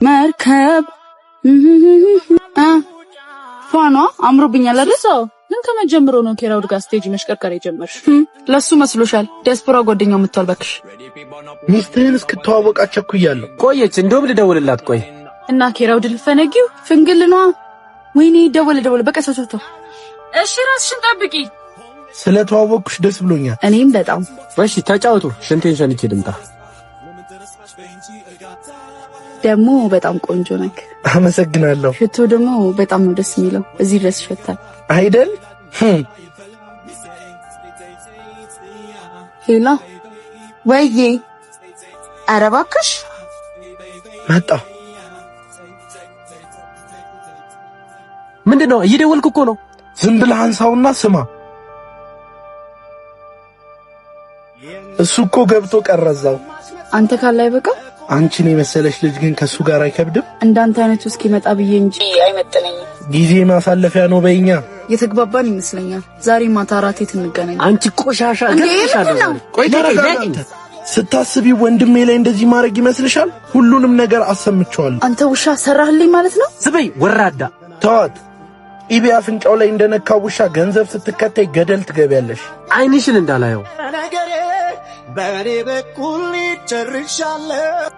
መርከብ ፏኗ አምሮብኛል አይደል? ሰው ግን ከመጀመሩ ነው ኬራውድ ጋር stage መሽከርከር የጀመርሽ? ለሱ መስሎሻል? ዲያስፖራ ጓደኛው የምትዋል እባክሽ። ሚስትህን እስክተዋወቃት ቸኩያለሁ። ቆየች። እንደውም ልደውልላት። ቆይ። እና ኬራውድ ልፈነጊው? ፍንግል ነዋ። ወይኔ ደወለ ደወለ። በቃ ሰው ሰው። እሺ ራስሽን ጠብቂ። ስለተዋወቅኩሽ ደስ ብሎኛል። እኔም በጣም። እሺ ተጫውቱ። ሽንቴን ሸንቼ ልምጣ። ደግሞ በጣም ቆንጆ ነክ። አመሰግናለሁ። ሽቶ ደግሞ በጣም ነው ደስ የሚለው። እዚህ ድረስ ይሸታል። አይደል? Hello ወይዬ፣ ኧረ እባክሽ። መጣ። ምንድን ነው? እየደወልኩ እኮ ነው። ዝም ብለህ አንሳውና ስማ። እሱ እኮ ገብቶ ቀረዛው። አንተ ካለ አይበቃ። አንቺን የመሰለሽ ልጅ ግን ከሱ ጋር አይከብድም። እንዳንተ አይነቱ እስኪመጣ ብዬ እንጂ አይመጥነኝም። ጊዜ ማሳለፊያ ነው በይኛ። የተግባባን ይመስለኛል። ዛሬ ማታ እራት የት እንገናኝ? አንቺ ቆሻሻ እገልሻለሁ። ቆይ ተረጋጋ። አንተ ስታስቢ ወንድሜ ላይ እንደዚህ ማድረግ ይመስልሻል? ሁሉንም ነገር አሰምቼዋለሁ። አንተ ውሻ ሰራህልኝ ማለት ነው። ዝበይ ወራዳ። ተዋት። ኢቢ አፍንጫው ላይ እንደነካ ውሻ ገንዘብ ስትከተይ ገደል ትገቢያለሽ። አይንሽን እንዳላየው። በእኔ በኩል ጨርሻለሁ።